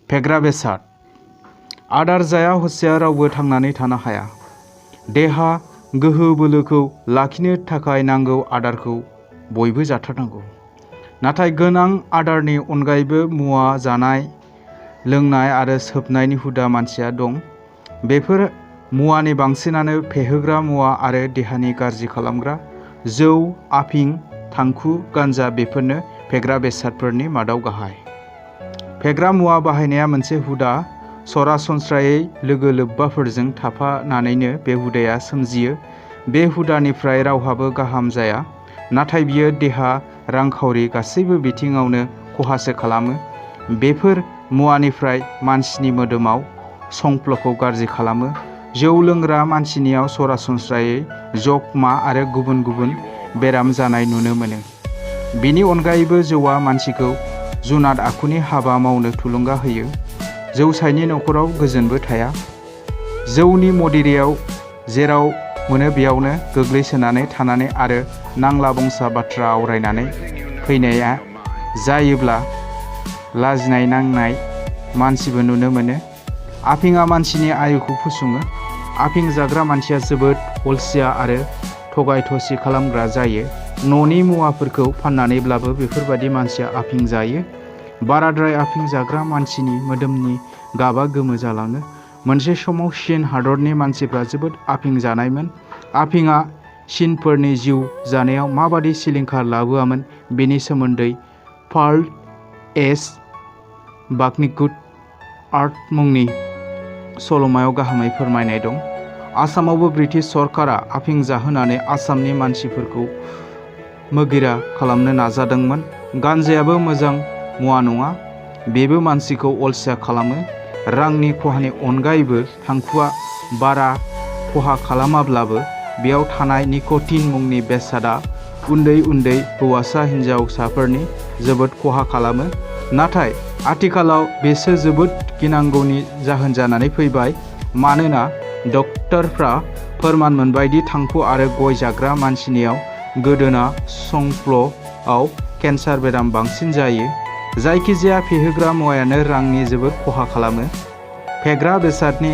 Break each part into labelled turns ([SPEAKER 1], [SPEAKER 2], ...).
[SPEAKER 1] फेग्रा बेसाद। आदार जाया हसिया रावबो थांनानै थानो हाया। देहा गोहो बोलोखौ लाखिनो थाखाय नांगौ आदारखौ बयबो जाथारनांगौ। नाथाय गोनां आदारनि अनगायैबो मुवा जानाय, लोंनाय आरो सोबनायनि हुदा मानसिया दं। बेफोर मुवानि बांसिनानो फेहोग्रा मुवा आरो देहानि गाज्रि खालामग्रा। जौ, आफिं, थांखु, गान्जा बेफोरनो फेग्रा बेसादफोरनि मादाव गाहाय। फेग्रा मुवा बाहायनाया मोनसे हुदा। सरासनस्रायै लोगो लोब्बाफोरजों थाफानानैनो बे हुदाया सोमजियो। बे हुदानिफ्राय रावहाबो गाहाम जाया। नाथाय बियो देहा, रांखावरि गासैबो बिथिङावनो खहासो खालामो। बेफोर मुवानिफ्राय मानसिनि मोदोमाव संफ्लखौ गाज्रि खालामो। जौ लोंग्रा मानसिनियाव सरासनस्रायै जख्मा आरो गुबुन गुबुन बेराम जानाय नुनो मोनो। बेनि अनगायैबो जौआ मानसिखौ जुनाद आखुनि हाबा मावनो थुलुंगा होयो। जौसायनि न'खराव गोजोनबो थाया। जौनि मदिरायाव जेराव मोनो बेयावनो गोग्लैसोनानै थानानै आरो नांला बंसा बाथ्रा आवरायनानै फैनाया जायोब्ला लाजिनाय नांनाय मानसिबो नुनो मोनो। आफिंआ मानसिनि आयुखौ फुसुङो। आफिं जाग्रा मानसिया जोबोद अलसिया आरो थगाय थसि खालामग्रा जायो। न'नि मुवाफोरखौ फाननानैब्लाबो बेफोरबादि मानसिया आफिं जायो। बाराद्राय आफिं जाग्रा मानसिनि मोदोमनि गाबा गोमो जालाङो। मोनसे समाव चीन हादरनि मानसिफ्रा जोबोद आफिं जानायमोन। आफिंआ चीनफोरनि जिउ जानायाव माबादि सिलिंखार लाबोआमोन बेनि सोमोन्दै पार्ल एस. बाकनिकुड आर्ट मुंनि सल'मायाव गाहामै फोरमायनाय दं। आसामावबो ब्रिटिश सरकारा आफिं जाहोनानै आसामनि मानसिफोरखौ मोगिरा खालामनो नाजादोंमोन। गान्जायाबो मोजां मुवा नङा। बेबो मानसिखौ अलसिया खालामो। रांनि खहानि अनगायैबो थांखुआ बारा खहा खालामाब्लाबो बेयाव थानाय निक'टिन मुंनि बेसादा उन्दै उन्दै हौवासा हिन्जावसाफोरनि जोबोद खहा खालामो। नाथाय आथिखालाव बेसो जोबोद गिनांगौनि जाहोन जानानै फैबाय। मानोना डक्टरफ्रा फोरमान मोनबायदि थांखु आरो गय जाग्रा मानसिनियाव गोदोना संफ्ल'आव केन्सार बेराम बांसिन जायो। जायखिजाया फेहोग्रा मुवायानो रांनि जोबोद खहा खालामो। फेग्रा बेसादनि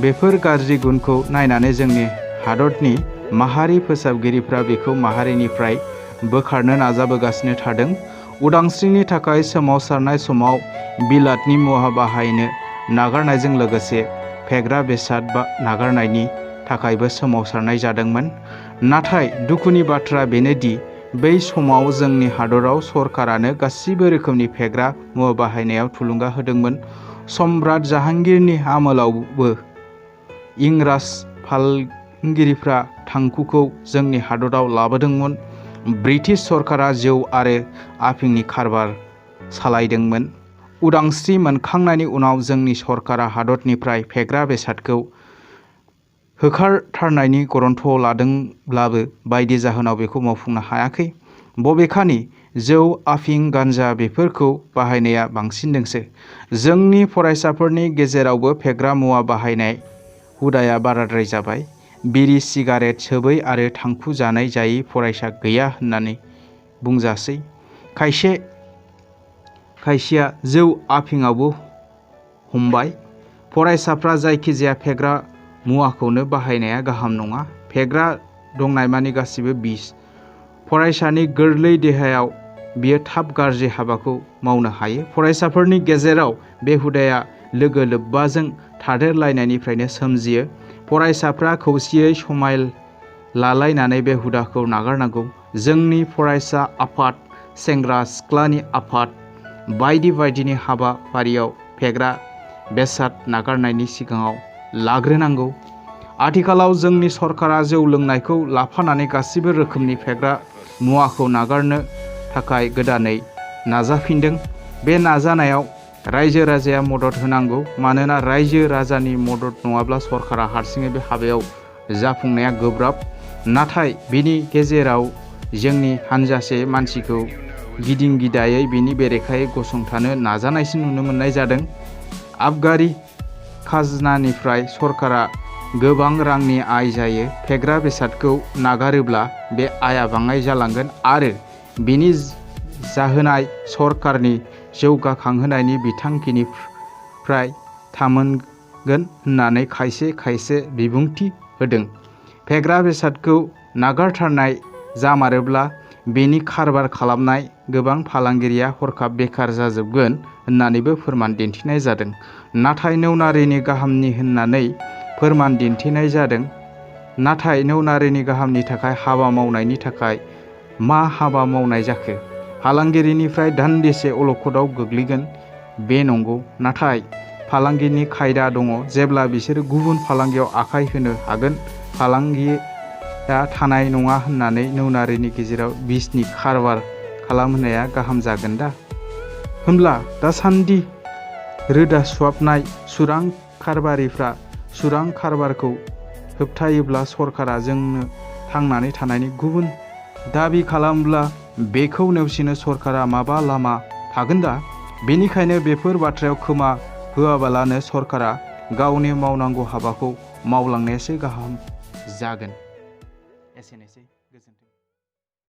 [SPEAKER 1] बेफोर गाज्रि गुनखौ नायनानै जोंनि हादरनि माहारि फोसाबगिरिफ्रा बेखौ माहारिनिफ्राय बोखारनो नाजाबोगासिनो थादों। उदांस्रिनि थाखाय सोमावसारनाय समाव बिलातनि मुवा बाहायनो नागारनायजों लोगोसे फेग्रा बेसाद नागारनायनि थाखायबो सोमावसारनाय जादोंमोन। नाथाय दुखुनि बाथ्रा बेनोदि बै समाव जोंनि हादराव सरकारानो गासिबो रोखोमनि फेग्रा मुवा बाहायनायाव थुलुंगा होदोंमोन। सम्राट जाहांगीरनि आमोलावबो इंराज फालांगिरिफ्रा थांखुखौ जोंनि हादराव लाबोदोंमोन। ब्रिटिश सरकारा जौ आरो आफिंनि कारबार सालायदोंमोन। उदांस्रि मोनखांनायनि उनाव जोंनि सरकारा हादरनिफ्राय फेग्रा बेसादखौ होखारथारनायनि गरन्थ लादोंब्लाबो बायदि जाहोनाव बेखौ मावफुंनो हायाखै। बबेखानि जौ, आफिं, गान्जा बेफोरखौ बाहायनाया बांसिनदोंसो। जोंनि फरायसाफोरनि गेजेरावबो फेग्रा मुवा बाहायनाय हुदाया बाराद्राय जाबाय। बिरि सिगारेट सोबै आरो थांखु जानाय जायै फरायसा गैया होननानै बुंजासै। खायसेया जौ आफिंआवबो हमबाय। फरायसाफ्रा जायखिजाया फेग्रा मुवाखौनो बाहायनाया गाहाम नङा। फेग्रा दंनायमानि गासिबो बिस। फरायसानि गोरलै देहायाव बियो थाब गाज्रि हाबाखौ मावनो हायो। फरायसाफोरनि गेजेराव बे हुदाया लोगो लोब्बाजों थादेरलायनायनिफ्रायनो सोमजियो। फरायसाफ्रा खौसेयै समाय लालायनानै बे हुदाखौ नागारनांगौ। जोंनि फरायसा आफाद, सेंग्रा सिख्लानि आफाद बायदि बायदिनि हाबाफारियाव फेग्रा बेसाद नागारनायनि सिगाङाव लाग्रोनांगौ। आथिखालाव जोंनि सरकारा जौ लोंनायखौ लाफानानै गासिबो रोखोमनि फेग्रा मुवाखौ नागारनो थाखाय गोदानै नाजाफिनदों। बे नाजानायाव रायजो राजाया मदद होनांगौ। मानोना रायजो राजानि मदद नङाब्ला सरकारा हारसिङै बे हाबायाव जाफुंनाया गोब्राब। नाथाय बिनि गेजेराव जोंनि हान्जासे मानसिखौ गिदिं गिदायै बिनि बेरेखायै गसंथानो नाजानायसिम नुनो मोननाय जादों। आबगारि खाजोनानिफ्राय सरकारा गोबां रांनि आय जायो। फेग्रा बेसादखौ नागारोब्ला बे आया बाङाय जालांगोन आरो बिनि जाहोनाय सरकारनि जौगाखांहोनायनि बिथांखिनि फ्राय थामोनगोन होननानै खायसे बिबुंथि होदों। फेग्रा बेसादखौ नागारथारनाय जामारोब्ला बेनि खारबार खालामनाय गोबां फालांगिरिया हरखाब बेखार जाजोबगोन होननानैबो फोरमान दिन्थिनाय जादों। नाथाय नौनारीनि गाहामनि होननानै फोरमान दिन्थिनाय जादों। नाथाय नौनारीनि गाहामनि थाखाय हाबा मावनायनि थाखाय मा हाबा मावनाय जाखो? फालांगिरिनिफ्राय दान्दिसे अलखदाव गोग्लैगोन बे नंगौ, नाथाय फालांगिनि खायदा दङ। जेब्ला बिसोरो गुबुन फालांगियाव आखाइ होनो हागोन, फालांगिया थानाय नङा होननानै नौनारीनि गेजेराव बिसनि खारबार खालामहोनाया गाहाम जागोन दा? होमब्ला दासान्दि रोदा सुहाबनाय सुरां खारबारिफ्रा सुरां खारबारखौ होबथायोब्ला सरकारा जोंनो थांनानै थानायनि गुबुन दाबि खालामब्ला बेखौ नेवसिनो सरकारा माबा लामा थागोन दा? बेनिखायनो बेफोर बाथ्रायाव खोमा होआबालानो सरकारा गावनि मावनांगौ हाबाखौ मावलांनायासो गाहाम जागोन। एसेनोसै, गोजोन्थों।